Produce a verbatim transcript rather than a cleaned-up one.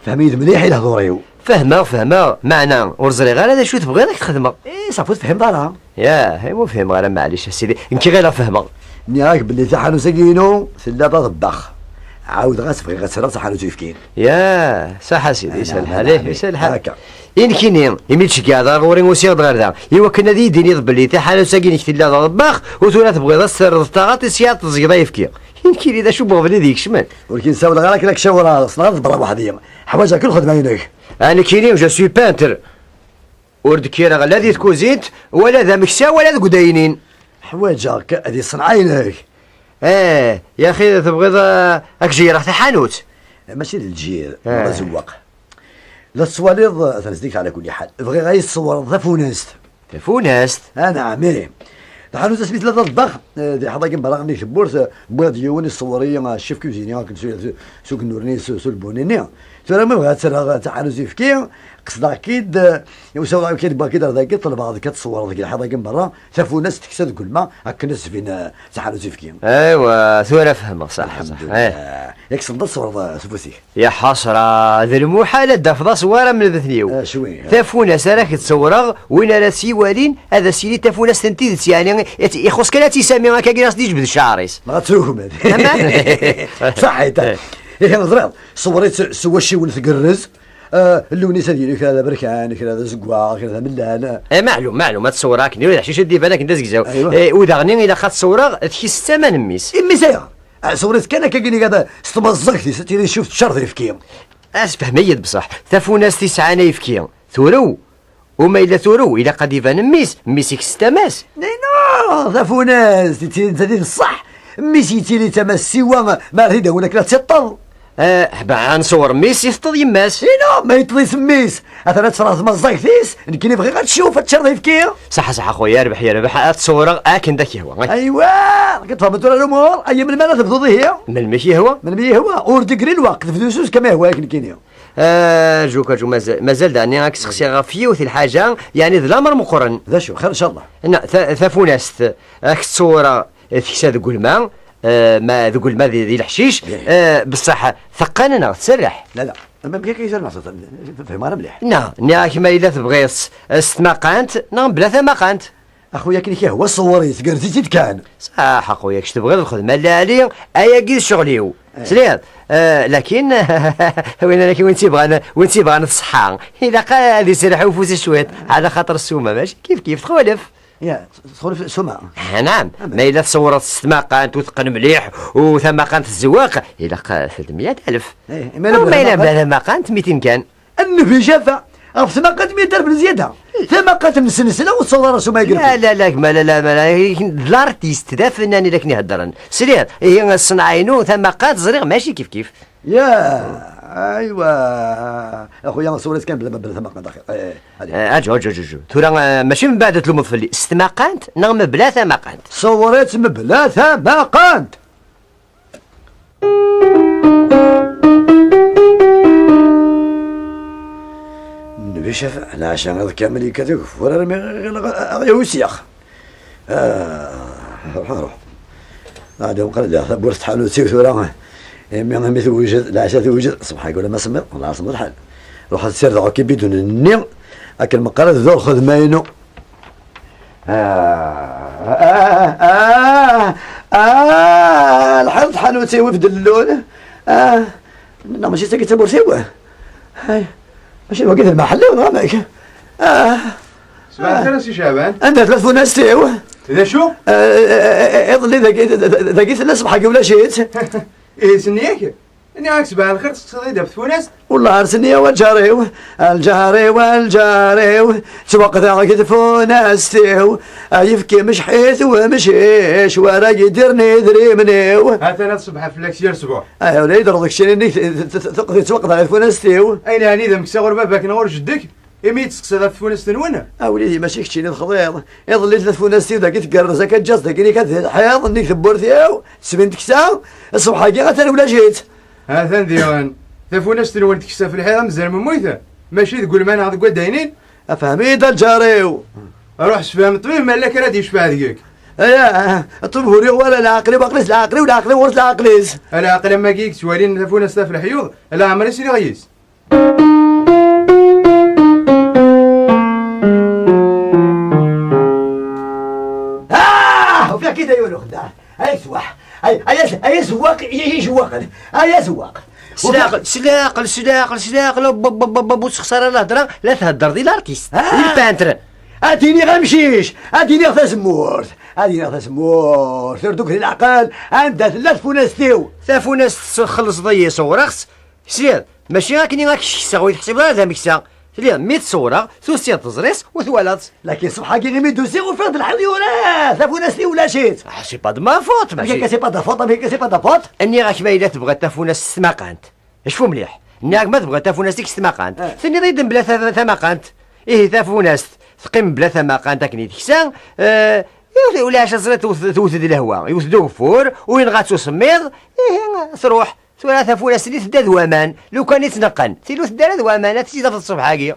Tefham-iyi-d mliḥ i lehdur-iw. Fehmeɣ, fehmeɣ. Meɛna, ur ẓriɣ ara d acu tebɣiḍ ad k-txedmeɣ. Eh, ṣafi ur tefhimeḍ ara. Yah, eh, ur fhimeɣ ara, maɛlic, a sidi. Nekk ɣileɣ fehmeɣ. Nniɣ-ak belli taḥanut-agi-inu tella d aḍebbax. Ɛawdeɣ-as, bɣiɣ ad tt-rreɣ d taḥanut uyefki. Yah, saḥ a sidi, yeshel lḥal, ih, yeshel lḥal. Akka. I nekkini, imi d-tceggɛeḍ ar ɣur-i, usiɣ-d ɣer da, i wakken ad iyi-d-tiniḍ belli taḥanut-agi-inek tella d aḍebbax, u tura tebɣiḍ ad s-terreḍ taɣaṭ i sya ad teẓẓgeḍ ayefki. I nekkini, d acu n weɣbel i d-ikecmen? Ur k-in-sawleɣ ara akken ad k-cawreɣ, ssneɣ ad ḍebbreɣ weḥd-i. Ḥwaǧeɣ kan lxedma-inek. A nekkini, je suis peintre. Ur d-kkireɣ la di tkuzint, wala d ameksa, wala deg udaynin. Ḥwaǧeɣ-k di ṣṣenɛa-inek. Eh, yaxi tebɣiḍ, eh, ad k-jeyreɣ taḥanut? Mačči d lǧir, eh, d azewwaq. La tettwaliḍ, eh, atan zeddiget ɛla kulli ḥal. Bɣiɣ ad yi-tṣewwreḍ tafunast. Tafunast? Anɛam, ih. Taḥanut asmi tella d aḍebbax, eh, di lḥaḍ-agi n berra nnig tewwurt, eh, wwiɣ-d yiwen iṣewwer-iyi, eh, chef cuisinier akken s, s, s ugenur-nni, s, s ulbuni-nni. Tura ma bɣiɣ ad tt-rreɣ d taḥanut uyefki, qesdeɣ-k-id, eh, usawleɣ-ak-id, wwiɣ-k-id ar dagi, ṭelbeɣ deg-k ad tṣewwreḍ deg lḥiḍ-agi n berra, tafunast teksa deg ulma, akken ad s-tbin, eh, d taḥanut uyefki. Aywa, tura fehmeɣ, saḥ, saḥ. Lḥemdullah. Eh. Yak tessneḍ ad tṣewwreḍ, eh, s ufus-ik. Ya ḥasra, d lmuḥal ad d-tafeḍ aṣewwar am nutni-w. Ah, cwi, eh. Tafunast ara k-d-ṣewwreɣ, win ara tt-iwalin, ad as-yili d tafunast n tidet, yeɛni, ixuṣ kan ad tt-isami akka, akken ad s-d-iǧbed ccɛer-is. Neɣ ad trukem. Ama? Saḥit. Eh. Ihi, ẓriɣ, ṣewwer-itt s wacciwen tgerrez, eh, llun-is ad yili kra d aberkan, kra d azeggaɣ, kra d amellal. Eh, maɛlum, maɛlum, ad t-ṣewwreɣ akken, d aḥcic ad d-iban akken d azegzaw. Aywa. Eh, u daɣen ilaq ad t-ṣewwreɣ, tekki s ttama n mmi-s. I mmi-s ayɣer? Ah, ṣewwer-itt kan akka gini gada s tmaẓẓagt-is, ad tili tcuf teččar d ayefki. Asefhem-iyi-d bṣaḥ, tafunast isɛan ayefki, turew. U ma yella turew, ilaq ad iban mmi-s, mmi-s ikes tama-s. Ino, tafunast, yettili netta di ṣṣeḥ. Mmi-s yettili d tama-s siwa, ma ara t-id-awen akken ad tiṭṭeḍ. Eh, ḥba, ad nṣewwer mmi-s, iteṭṭeḍ yemma-s. Ino, ma yeṭṭeḍ-it mmi-s, atan ad tefreɣ tmaẓẓagt-is, nekkini bɣiɣ ad tcuf, ad teččar d ayefki. Saḥa, saḥa, xuya, yerbeḥ, yerbeḥ, ad t-ṣewwreɣ akken d ak-yehwa. Aywa, akken tfehmeḍ tura lumuṛ, ay melmi ara tebduḍ ihi? Melmi i k-yehwa? Melmi yehwa, ur d-igri lweqt, bdu s uẓekka ma yehwa-yak nekkini. Arǧu, arǧu, mazal, mazal daɣen ad k-sseqsiɣ ɣef yiwet n lḥaǧa, yeɛni d lamer meqqren. D acu, xir, ncallah. Na, ta-, tafunast, ad k-tṣewwreɣ teksa deg ulma, eh, ma deg ulma di, di leḥcic, eh, bṣaḥ teqqen neɣ tserreḥ? La, la, ma amek akka i termeḍ, fehmeɣ ara mliḥ. Na, nniɣ-ak ma yella tebɣiḍ s, s tmaqant neɣ mebla tamaqant. Axuya, akken i k-yehwa ṣewwer-it, gerz-itt-id kan. Saḥ, axuya, kečč tebɣiḍ lxedma n lɛali, ayagi d ccɣel-iw. Eh. Tesliḍ? Eh, lakin, win, lakin win tt-ibɣan, win tt-ibɣan ṣṣeḥḥa, ilaq ad iserreḥ i ufus-is cwiṭ, ɛla xaṭer ssuma, mačči kif kif, txulef. Ya, txulef ssuma. Ah, naɛam. Amen. Ma yella tṣewwreḍ s tmaqant u teqqen mliḥ, u tamaqant tzewweq, ilaq, eh, telt meyya alef. Eh, ma yella bla tamaqant? Ma yella bla tamaqant, mitin kan. Nnbi cafa, ɣef tmaqat mi terfel zzyada. Tamaqat n snesla ur tṣawḍ ara s umagreb. La, la, la, gma, la, la, ma, la, d l'artiste, d afennan i la ken-iheddren. Sliɣ, ihi ṣṣenɛa-inu, tamaqat, ẓriɣ, mačči kif kif. Ya, aywa. Axuya, ṣewwer-itt kan bla, bla tamaqat, axir. Eh, eh, allez. Eh, aǧu, aǧu, aǧu, aǧu. Tura, eh, mačči mbeɛd ad tlumeḍ fell-i. S tmaqant neɣ mebla tamaqant? Ṣewwer-itt mebla tamaqant. Nnbi cafa, leɛca iḍ kamel yekkat ugeffur armi ɣileɣ ad ɣ-yawi syax. Ah, ruḥ, ruḥ. Ɛad uqal da tawwurt n tḥanut-iw tura. Imi, imi tewjed, leɛca tewjed, ṣṣbeḥ-agi ula ma semmiḍ, wala semmiḍ lḥal. Ruḥ ad sirdeɣ akk ibidun-nni, akken meqqar ad bduɣ lxedma-inu. Ah, ah, ah, ah, lḥiḍ tḥanut-iw ifdellun. Ah, neɣ mačči d tagi d tamurt-iw? Ay, mačči d wagi d lmaḥell-iw, neɣ amek? Ah. Sbeɛ lxir a Si Caɛban. Anda tella tfunast-iw? D acu? Ah, iḍelli dagi, dagi tella, ṣṣbeḥ-agi ulac-itt. Ihi, senni-yak? Nniɣ-ak sbeɛ lxir, tettseqsiḍ-iyi-d ɣef tfunast? Wellah ar senni-yaw a lǧar-iw, a lǧar-iw, a lǧar-iw, ttwaqdeɣ deg tfunast-iw, ayefki mecḥit wemcic, wara yidir n idrimen-iw. Atan ad ṣebḥeɣ fell-ak s yir ṣṣbuḥ. Ay, ula yedreḍ keččini nnig t-, t-, t-, t-, ttwaqdeɣ deg tfunast-iw. Ayen ɛni d ameksa ɣur baba-k neɣ ɣur jeddi-k? Imi i d-testeqsiḍ ɣef tfunast-nwen? A wlidi, mačči keččini texḍiḍ. Iḍelli tella tfunast-iw dagi tgerrez akka ǧǧiɣ-tt dagini kan telḥiḍ nnig tewwurt-iw, tesbin teksa, ṣṣbeḥ-agi atan ulac-itt. Atan diɣen. Tafunast-nwen teksa f lḥiḍ am zzermemmuyt, mačči deg ulma neɣ deg waddaynin? Afhem-iyi-d a lǧar-iw. Ruḥ sefhem ṭṭbib ma yella kra d-yecbeḥ deg-k. Aya, ṭṭbib ur yuɣ wara leɛqel-iw, aql-is leɛqel-iw, leɛqel-iw ɣur-s leɛqel-is. Alaɛqel am wagi i yettwalin tafunast f leḥyuḍ, leɛmer i sliɣ yis. Ah, ufiɣ-k-id ay ur uxeddaɛ. Ay swaḥ. Ay, ay, ay, ay azewwaq i, i ijewwaqen. Ay azewwaq. Slaqel, slaqel, slaqel, slaqel. Ur sexṣar ara lhedra, la thedder di l'artiste. Ah. Il peintre. Ad d-iniɣ amcic, ad d-iniɣ tazemmurt, ad d-iniɣ tazemmurt, ur d-tugi leɛqel, anda tella tfunast-iw? Tafunast txellṣeḍ-iyi sɣur-s. Sliɣ, mačči akken i ak-kkseɣ ur yi-teḥsibeḍ ara d ameksa. Sliɣ, mi t-ṣewreɣ, tusiḍ teẓriḍ-tt u twalaḍ-tt. Lakin ṣṣbeḥ-agi imi d-usiɣ ufiɣ-d lḥal yurar, tafunast-iw ulac-itt. Ah, c'est pas de ma faute, mačči. Amek akka c'est pas de faute, amek akka c'est pas de faute? Nniɣ-ak ma yella tebɣiḍ tafunast s tmaqant. Cfu mliḥ. Nniɣ-ak ma tebɣiḍ tafunast-ik s tmaqant. Ah. Tenniḍ-iyi-d mebla ta-, tamaqant. Ihi tafunast teqqim mebla tamaqant akken i teksa, eh, iwet-, ulac aẓri tewt-, tewt-d lehwa, iwet-d ugeffur, u yenɣa-tt usemmiḍ, ihi truḥ. Tura tafunast-nni tedda d waman, lukan i tt-neqqen, tin ur tedda ara d waman, ad tt-id-tafeḍ ṣṣbeḥ-agi.